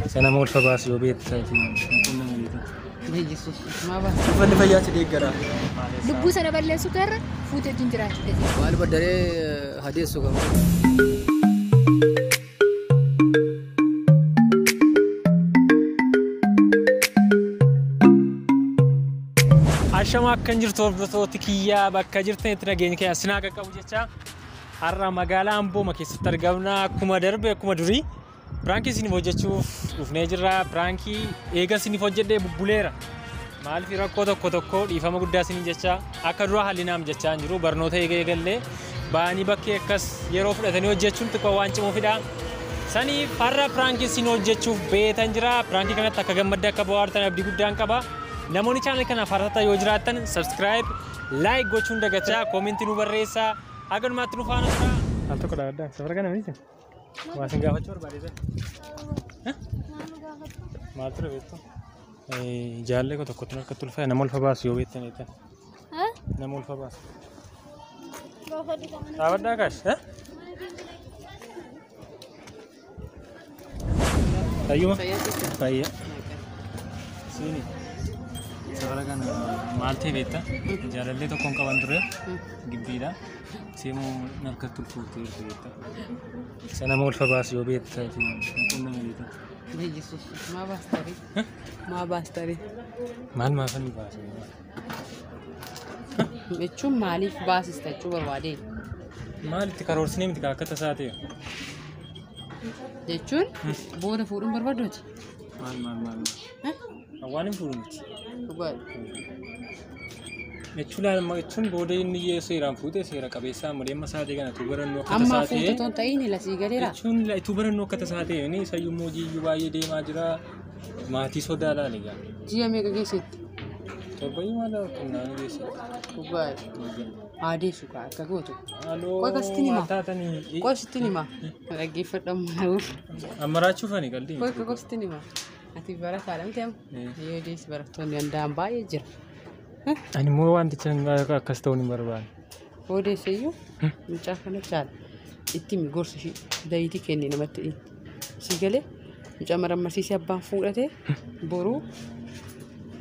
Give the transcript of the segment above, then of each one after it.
Isa nama ulfa baasu yoo beektu Uffanni fayyaa si deeggara. Lubbuu sana balleessuu irra fuutee wajjin jiraachuu dandeenya. Maal baddaree hadeessu qaba. Ashama akkan jirtu hordoftoota kiyyaa bakka jirtanitti nageenya keenya sinaa qaqqabu jecha har'a magaalaa Ambooma keessatti argamna. Akkuma darbe akkuma durii piraankii isiniif hojjechuuf dhufnee jirra. Piraankii eega isiniif hojjedhee bubbuleera. Maaliif rakkoo tokko tokko dhiifama guddaa isiniin jecha akka dura haalli naam jechaa hin jiru barnoota eega eegallee ba'anii bakkee akkas yeroo fudhatanii hojjechuun xiqqoo waan cimuufidha. Saniif har'a piraankii isin hojjechuuf beetan jira. Piraankii kanatti akka gammadda akka bohaartan abdii guddaan qaba. Namoonni chaanal kanaaf haaraa yoo jiraattan subscribe, like gochuun dagachaa, koomentii nu barreessaa. Haga dhumaatti nu faana turaa. Al tokko dhaabaddaa. Safara kana miti. Waa isin gaafachuu barbaade. Maal ture beektu? Jaallee koo tokkotti harkatti ulfaa'e nama ulfa baasu yoo beektan jettан. Nama ulfa baasu. Dhaabaddaa kaash. Fayyuma? Fayyaa. Siini. Safara kana maal ta'e beektaa? Jaalallee tokkoon qaban ture gibbiidha. Seemuu harkatti ulfooftee jirti beektaa? Isa nama ulfa baasu yoo beekta qunname beektaa? Maa baastari? Maa baastari? Maal maafanii baasa? Jechuun maaliif baasista jechuu barbaade? Maalitti karoorsinee miti akka tasaa ta'e? Jechuun booda fuudhuun barbaaddooti. Maal maal maal? Waan hin fuudhu miti. Dhugaadha. Jechuun laalama jechuun booda inni seeraan fuute seera qabeessaa malee amma isaa ta'e kana utuu barannoo akka Amma tasaa ta'e. fuutu otoo hin ta'in lasii galeera. Jechuun utuu barannoo akka tasaa ta'e inni isayyuu immoo hojii iyyuu baay'ee deemaa jira. Maatii sodaa laale gaa. Ji'a meeqa keessatti? Torbayyuu maal qunnaan geesse. Dhugaadha. Aadeessu kaa akka gootu. Haaloo Qoy akkasitti hima. maal taatanii? Qoy sitti hima. Dhaggeeffadhamu nama. Ammaraachuufani qalbii. Qoy akkasitti hima. Ati barataadha miti amma? Yoo deessi barattoonni danda'an baay'ee jira. Ani immoo wanticha akkas ta'uun hin barbaanne. Yoo deesse iyyuu mucaa kana chaala. Itti himi gorsa ishii zayitii kenni namatti dhiin. Si galee mucaa marammarsiisee abbaan fuudhatee boruu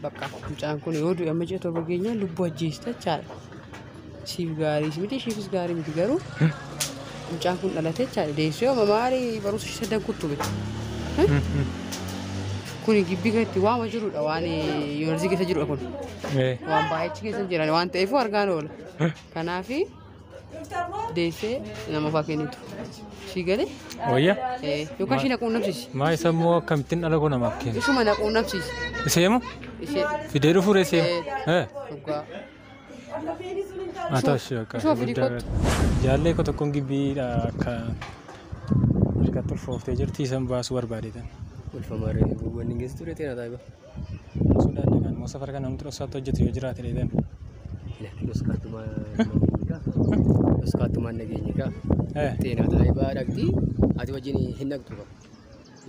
bakka mucaan kun yoo du'e amma ji'a 7 geenyaan lubbuu ajjeesta jechaadha. Siif gaarii miti ishiifis gaarii miti garuu mucaan kun dhalatee jechaadha. Deessee yoo maali barumsa ishee sadan kuttu miti. Kuni gibbii kan itti waama jirudha waan yuunivarsiitii keessa jirudha kun. Waan baay'ee achi keessa jiran waan ta'eef argaan oola. Kanaaf deessee nama fa'aa kennitu. Si galee? Wayya? Yookaan ishee naquu namsiisi. Maa isa immoo akkamittiin dhala koo namaaf kenna? Ishuma naquu namsiisi. Iseemu? Ishee. Fidee dhufuu reesee? Dhugaa. Haa ta'u ishee akka. Ishuma fidii kottu. Jaallee koo tokkoon gibbiidha akka harkatti ulfooftee jirti isan baasuu barbaadeetan. Ulfa maree wanni geessu ture xeena taayiba. Sodaadha kan immoo safara kana namni dhoksaatti hojjetu yoo jiraate dheedan. Dhuskaattumaan nageenye kaa. Xeena taayibaa dhaqxi ati wajjin hin dhaqxu qaba.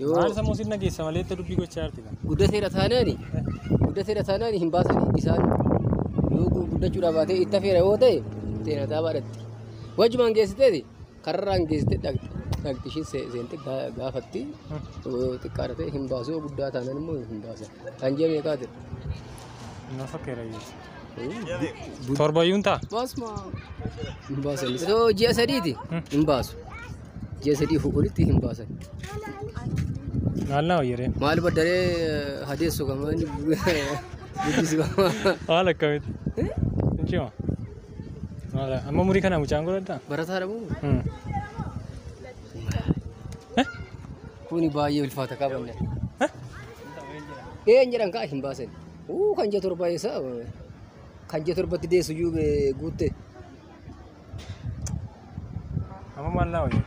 Yoo Maal sammuu sin nageessa malee itti dubbii gochaa jirti kan. Guddateera taanaan hin baasan isaan yoo guddachuudhaaf baatee itti hafeera yoo ta'e xeena taayibaa dhaqxi. Wajjumaan geessiteeti karraan geessitee dhaqxi. Dhaqxi ishiin seente gaafatti yoo xiqqaadha ta'e hin baasu yoo guddaa taanaan immoo hin baasan. Kan ji'a meeqaa ta'e? Nama fakkeera iyyuu. Torbayyuun ta'a? Baasuma. Hin baasan. Osoo ji'a sadiiti hin baasu. Ji'a 3 olitti hin baasan. Maal naa wayyaree? Maal baddaree hadeessu qaba guddisu qaba. Haala akkamitti? Hin cima. Maala amma umurii kana mucaan godhadhaa? Barataadha moo? Kuni baay'ee ulfaata qabanne. Een jedhan kaa hin baasan. Kan ji'a 7 eessa? Kan ji'a 7tti deessu iyyuu guutte. Amma maal naa wayya?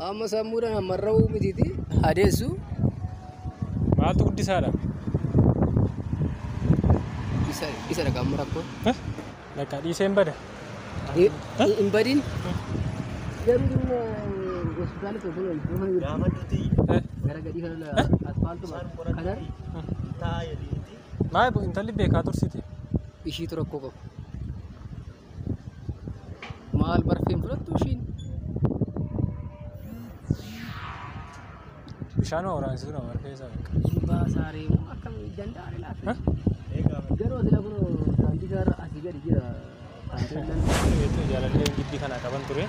Amma sammuudhaan ammarra'uu mitiiti hadeessu. Maaltu guddisaadha? Isa dhaqa amma rakkoo. Lakka dhiisee hin bada. Hin badin. Garuu dhimma hospitaala tokko gara gadii kana asfaaltuma kanar. Maal intalli beekaa tursite? Ishiitu rakkoo qabu. Maal barfeen fudhattu ishiin? Bishaan waraansisu nama keessa. Hin baasaaree moo akkam danda'a laata? Garuu asii kun daandii isaarra asii gadi jira. Beektu jaalallee gibbii kana qaban ture.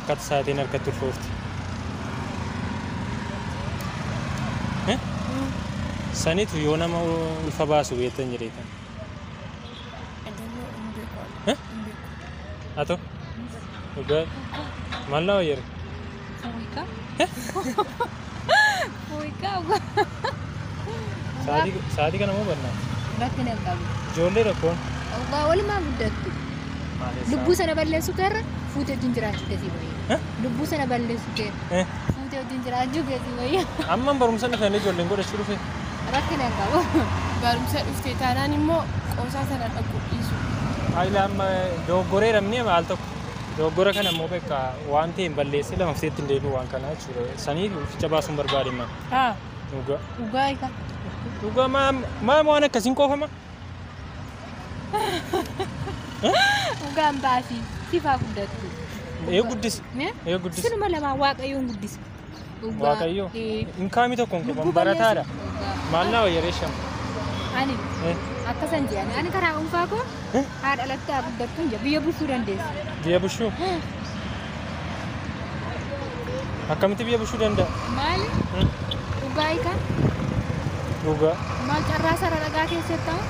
Akkata sa'aatiin harkatti ulfoofti. Sanitu yoo nama ulfa baasu beektan jedheetan. Atoo? Dhugaa maal naa wayyare? Fuuyikaa. Fuuyikaa. Sa'aatii kana moo bannaa? Rakkina hin qabu. Ijoollee rakkoon. Dhugaa walumaa guddattu. Lubbuu sana balleessuu keerra fuutee wajjin jiraachuu keessi wayya. Lubbuu sana balleessuu keerra fuutee wajjin jiraachuu keessi wayya. Amman barumsa dhufanii ijoolleen godhachuu dhufe. Rakkina hin qabu. Barumsa dhuftee taanaan immoo qoosaa sana dhaquu dhiisu. Haayila amma doggoreera namni maal tokko. Doggora kana immoo beekaa waan ta'e hin balleessee lama fiteetti hin deebi'u waan kana jechuudha. Saniif ulficha baasuun barbaade ma. Dhugaa. Dhugaa egaa. Dhugaa maam waan akkasiin qoofama? Dhugaan baasii sifaa guddattu. Ee guddis. Ee guddis. Sinuma lamaan Waaqayyoon guddisa. Waaqayyo. Inkaami tokko hin qaban barataadha. Maal naa wayyaree shama? Ani akkasan jedhan ani karaa dhuunfaa koo haadha lattaa guddattuun jira biyya bulchuu dandeessu. Biyya bulchuu? Akkamitti biyya bulchuu danda'a? Maali? Dhugaa hiikaa? Dhugaa. Maal carraa sara dhagaa keessatti ta'u?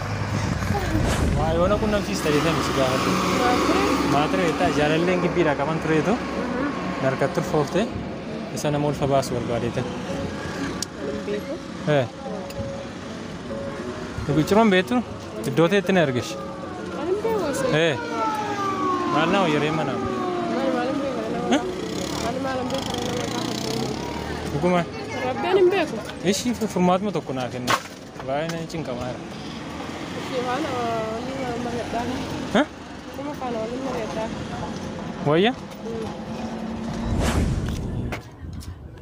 Waa yoona qunnamsiista jettanii si gaafadhu. Maa ture jettaa jaalalleen gibbiidhaa qaban tureetu harkatti ulfoofte isa nama ulfa baasu barbaadeetan. Ciroon beektu iddoo ta'etti na ergish. Maal naa wayyaree manaa? Dhuguma. Rabbeen hin beeku. Ishii furmaatuma tokko naa kenna. Baay'ee na cinqamaa jira. Ishii faana waliin mari'adhaa. Kuma faana waliin mari'adhaa. Wayya?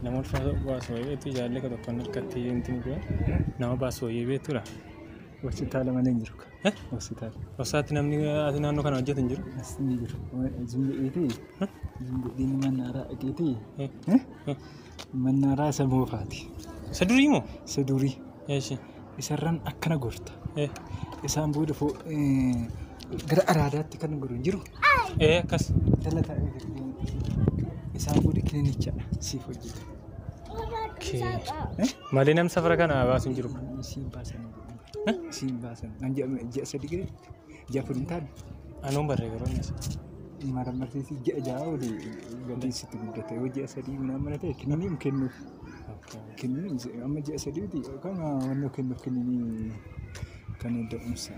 Nama ulfa baasu wayii beektu jaalallee ka tokkoon harkatti wanti ni nama baasu wayii beektuudha. Hospitaala malee hin jiru. Hospitaala. Hospitaalatti namni ati naannoo kana hojjetu hin jiru? As hin jiru. Zumbi'iitii. Zumbi'iin mannaaraa dhaqeetii. Mannaaraa isa moofaati. Isa durii moo? Isa durii. Eeshi. Isarraan akkana gorta. Isaan booda gara araadaatti kan goru hin jiru. Ee akkas. Dhala taa'ee isaan booda kiliinichaadha siif hojjetu. Malee namni safara kana baasu hin jiru. Siin baasan. Siin baasan. Ji'a sadii gadi ji'a afur hin taane. Anuun barree garuu innis. Marammartiisii ji'a ja'a olii gatiin sitti guddate yoo ji'a sadii minaan mana ta'e kininiin kennuuf. Kininiin amma ji'a sadiiti yookaan wannoo kennuuf kininiin kan da'umsa.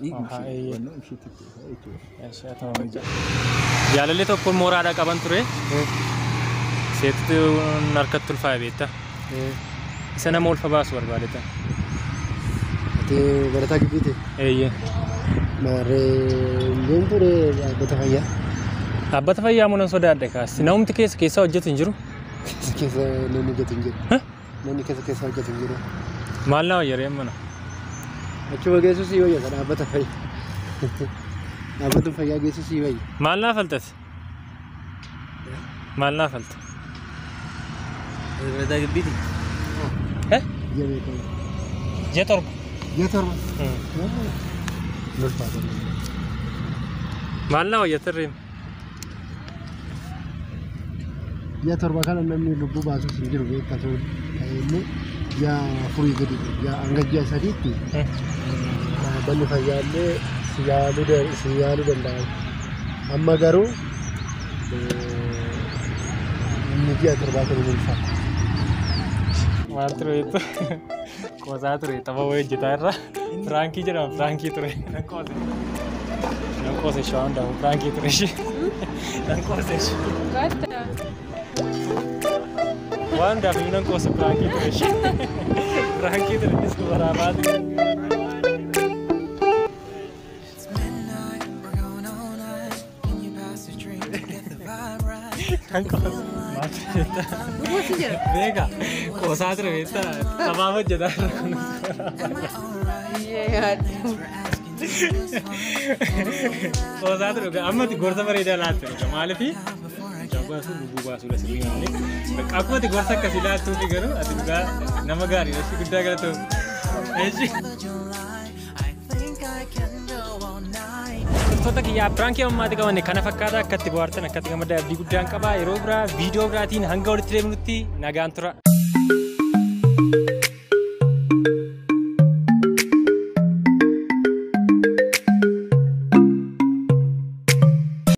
Wannoo isheetti jechuudha. Jaalallee tokko mooraadhaa qaban ture. Seetti harkatti ulfaa'e beektaa. Isa nama ulfa baasu barbaadetan. Ati barataa gibbiiti? Eeyyee. Maarree hin ture dhaabbata fayyaa. Dhaabbata fayyaa moo nan sodaadhe kaas. Namumti keessa keessa hojjetu hin jiru. Keessa namni hojjetu hin jiru. Namni keessa keessa hojjetu hin jiru. Maal naa wayyaree mana? Achuma geessu sii wayya dhaabbata fayyaa. Dhaabbata fayyaa geessu sii wayya. Maal naa faltate? Maal naa falte? Barataa gibbiiti? Ji'a torba. Ji'a torba? Ulfaata. Maal naa wayya tarreen? Ji'a torba kana namni lubbuu baasus hin jiru beektaa ta'uu inni ji'a afurii gadi ji'a hanga ji'a sadiitti dhaabbanni fayyaa illee si yaaluu danda'a. Amma garuu inni ji'a torbaa kan hin ulfaatu. Maal ture jettu? Qoosaa ture tapha wayii hojjetaa irra. Firaankii jedhama firaankii ture. Nan qoose. Nan qoose shawaa hundaa'u firaankii ture ishee. Nan qoose ishee. Waan hundaaf iyyuu nan qoose firaankii ture ishee. Firaankii ture innis waraabaa ture. Nan qoose. Maal ture jettaa? Beekaa qoosaa ture beektaa taphaaf hojjetaa irra kunis. Qoosaa ture ammatti gorsa bareedaa laatte dhuga maaliifi baasuun lubbuu baasuudha sirrii malee. Bakka akkuma ati gorsa akkasii laattuufi garuu ati dhugaa nama gaariidha ishee guddaa galatoom. Eeshi. Hordoftoota kiyyaa piraankii ammaatti qabanne kana fakkaata akka itti bohaartan akka itti gammaddan abdii guddaan qaba yeroo biraa viidiyoo biraatiin hanga walitti deemnutti nagaan tura.